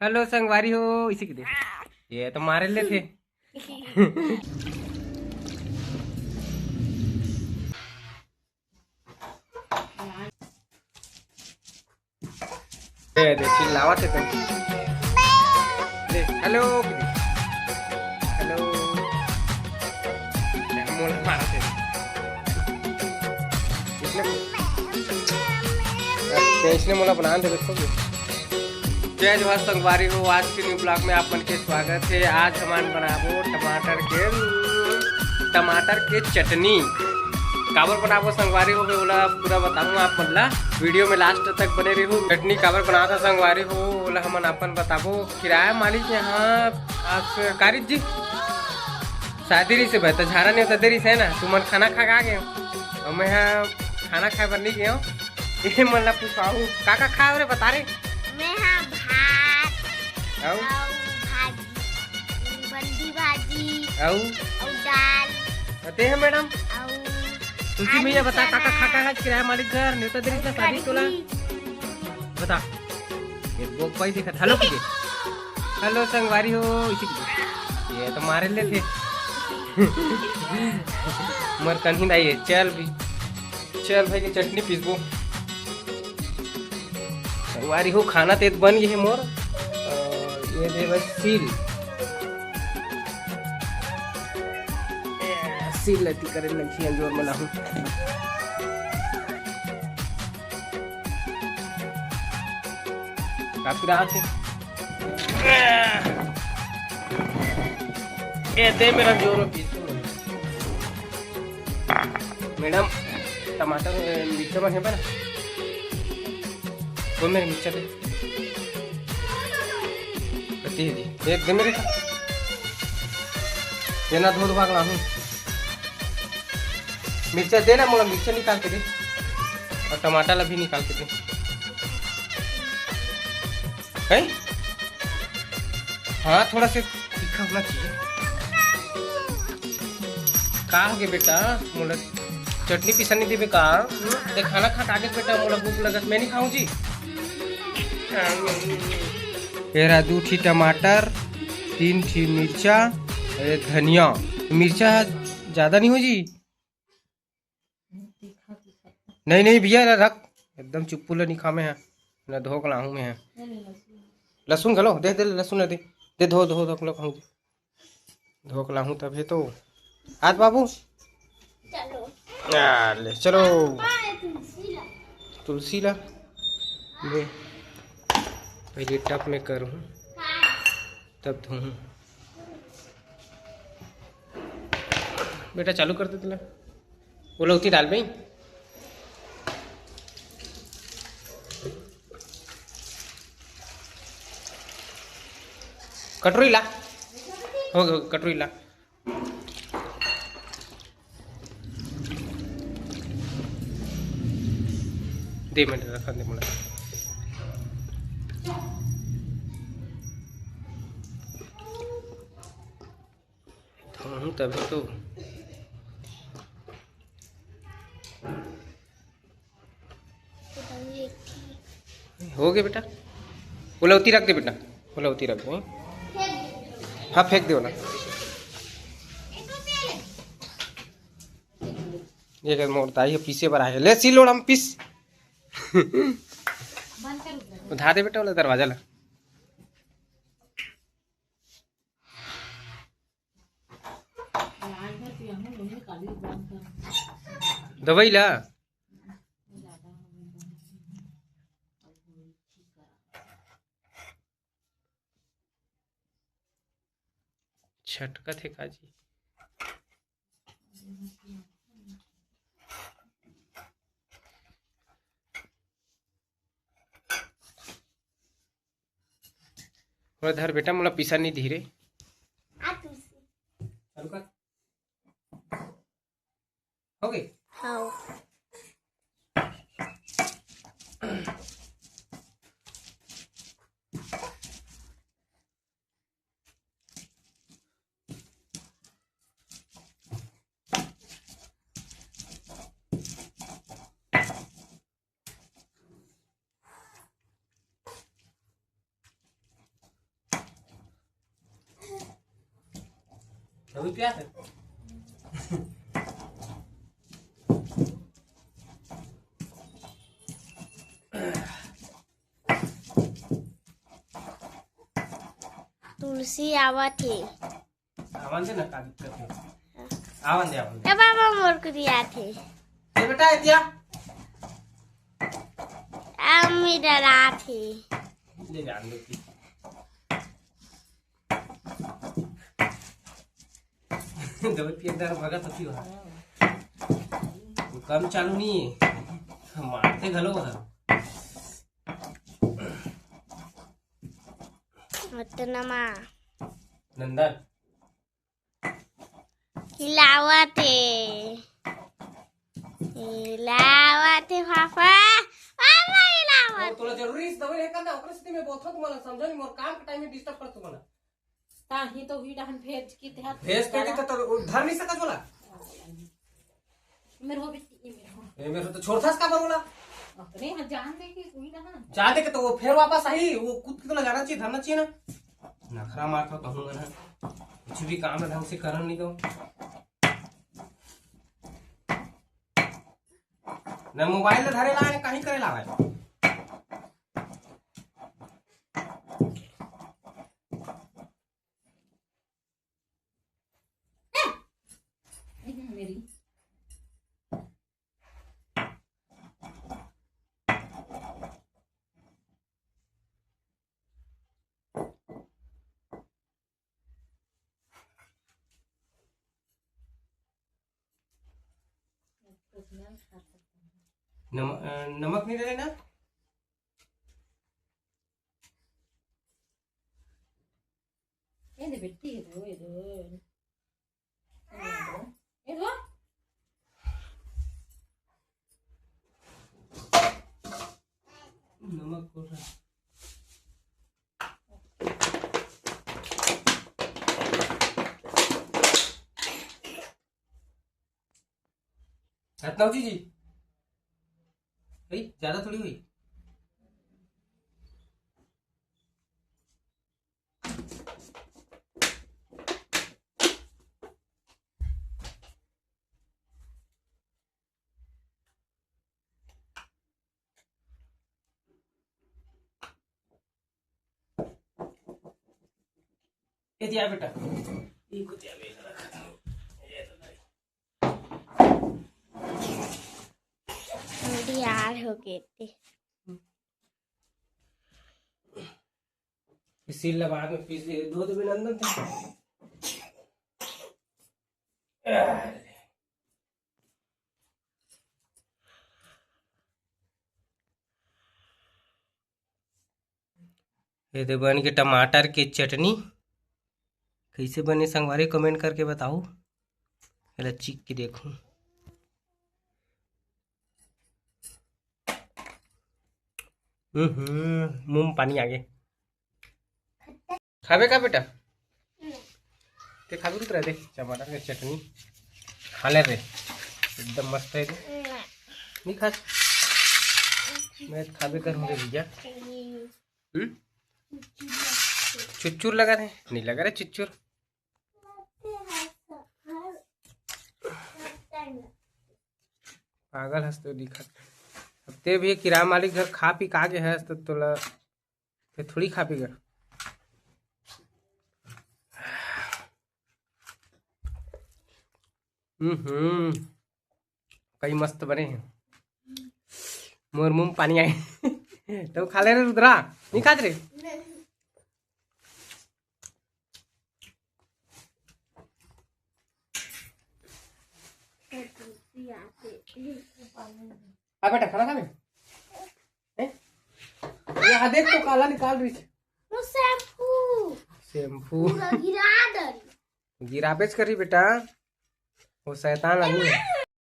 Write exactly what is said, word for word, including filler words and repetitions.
Hello संगवारी हो, इसी के दे। ये तो मारे ले थे। दे, दे, चिल्लावत हे तुम। दे, हेलो, हेलो। मोला मारत हे। इसने, अच्छा, इसने मोला बना दे, देखो। जय जोहार संगवारी हो, आज के न्यू ब्लॉग में आप मन के स्वागत है। आज हमन बनाबो टमाटर के, टमाटर के चटनी। काबर बनाबो संगवारी हो, ओला पूरा बताऊँ आप मन ला, वीडियो में लास्ट तक बने रहू। चटनी काबर बनाता संगवारी हो, ओला हमन अपन बताबो। किराया मालिक यहाँ आज कारित जी शादी रही से भाई, तो झारा नहीं होता देरी से ना, तुमन खाना खा के आ गए हो, और मैं यहाँ खाना खाए बर नहीं गया हूँ। ये मन ला पूछाऊ, का का खाए रे, बता रे। मैं हाँ भात, अउ? अउ भाजी, बंदी भाजी, अउ? अउ दाल, अते है मैडम। अउ तुलसी आलू भैया बता, का का चना। खा का आज किराया मालिक घर, नेवता देरी से शादी तोला। आलू बता। ये बोक पाई दिखत, हेलो कीजिए। हेलो संगवारी हो, इसी कीजिए। ये तो मारे ले थे। मर कन्ही नहीं है, चल भी। चल भाई के चटनी पीसबो। संगवारी हो, खाना तेत बन गई है मोर। और ये दे बस सील। ए, सील लेती करे लगी है, जोर में लाहूं। काफी राहत है। ए, दे मेरा जोर में पीस। मैडम, टमाटर, ए, मिर्चा मन हे पर? वो मेरे मिर्चा दे। कति हे दी? एक दे मेरे का। ये ना धो धो भाग लाहूं। मिर्चा दे ना, मोला मिर्चा निकाल के दे। और टमाटर ला भी निकाल के दे। हैं? हाँ, थोड़ा से तीखा होना चाहिए। का हो गया बेटा? मोला चटनी पीसा नहीं देबे का? ते खाना खा के आगे बेटा, मोला भूख लगत, मैं नहीं खाऊं जी। एरा दू ठी टमाटर, तीन ठी मिर्चा, ए धनिया। मिर्चा ज्यादा नहीं हो जी? नहीं, नहीं भैया, रख। एकदम चुप्पू ले नहीं खा मैं है। ना धो के लाहूं मैं है। लहसुन घलो दे, दे लहसुन दे। दे, धो, धो, धो के लाहूं। धो के लाहूं तभे तो। आज बाबू। चलो। आ, ले, चलो। तुलसी ला। तुलसी ला। ले। पहले टप में करूँ। तब धोऊं। बेटा, चालू कर दे तेला। वो लौती डाल बे। कटोरी ला। हो गया, कटोरी ला। दे, मैं रखा दे, मुला। धोऊं तभी तो। हो गया बेटा, वो लौती रख दे बेटा, वो लौती रख दे। हाँ, फेंक दे ना। ये कर मोर दाई ह पीसे बर आए, ले सिल लोड़ हम पीस। उठा दे बेटा, वाला दरवाजा ला। दवाई ला। छटकत हे का जी? थोड़ा धर बेटा, मोला पीसा नहीं धीरे। आ तुलसी। चालू कर। हो गई? हाँ। अभी क्या है? तुलसी आवत हे। आवन दे ना, का दिक्कत है? आवन दे, आवन दे। ए बाबा, मोर कुरिया थे। ए बेटा, एतिया। अम्मी डरा थे। ले जान दे की। दवाई पिए डर भगत होती हो। वो काम चालू नहीं है। मारते घलो है। अतना मा। नंदन। हिलावत हे, हिलावत हे पापा, पापा हिलावत। तोला जरूरी इस दवाई लेकर ना, ओकरे सेती मैं बोलथों तुम्हारा, समझो नहीं, मोर काम के टाइम में डिस्टर्ब कर तुम्हारा। ताही तो हुई डहन भेज की तहत भेज तो की तो, तो धर नहीं सका झोला। मेरे को भी, ये मेरे को। ए, मेरे तो छोड़थस का बरोला। अपने यहाँ जान दे के कोई ना। जान दे के तो वो फिर वापस आई, वो कूद के तो ना जाना चाहिए, धरना चाहिए ना। नखरा मारता तो हूँ ना, कुछ भी काम ना ढंग से करन नहीं दो। ना मोबाइल धरे ला, ना कहीं करे ला है। मेरी। नम-, अ, नमक नहीं डाले ना? ये दे बेटी, ये दो, ये दो। ये दो। नमक को रतनावती जी, भाई, ज्यादा थोड़ी हुई। ये दिया बेटा, ये को दिया बेटा, ये तो नहीं। मेरी यार हो गए थे। इसी ला बाद में पीस दे, धो दे नंदन थे। ये दे बन के टमाटर के चटनी। कैसे बने संगवारी, कमेंट करके बताओ। एला चीख के देखूं। हम्म, मुंह में पानी आ गए। खाबे का बेटा? ते खाबे रुक रहा दे, टमाटर के चटनी खा ले रे, एकदम मस्त है। नहीं खा, मैं खाबे करूँ रे भैया। हम्म? चुच्चुर लगा रे, नहीं लगा रे चुच्चुर। पागल हस तो दिखत। अब ते भी किराया मालिक घर खा पी का गे हस तो तोला ते थोड़ी खा पी गे। हम्म, कई मस्त बने हैं। मोर मुंह में पानी आए। तो खा ले रे रुद्रा, नहीं खात रे? आ बेटा, खाना खाबे? हैं? ये हा देख तो काला निकाल रही है। वो शैम्पू। शैम्पू। पूरा गिरा दे। गिराबेच करी बेटा, वो शैतान आदमी है।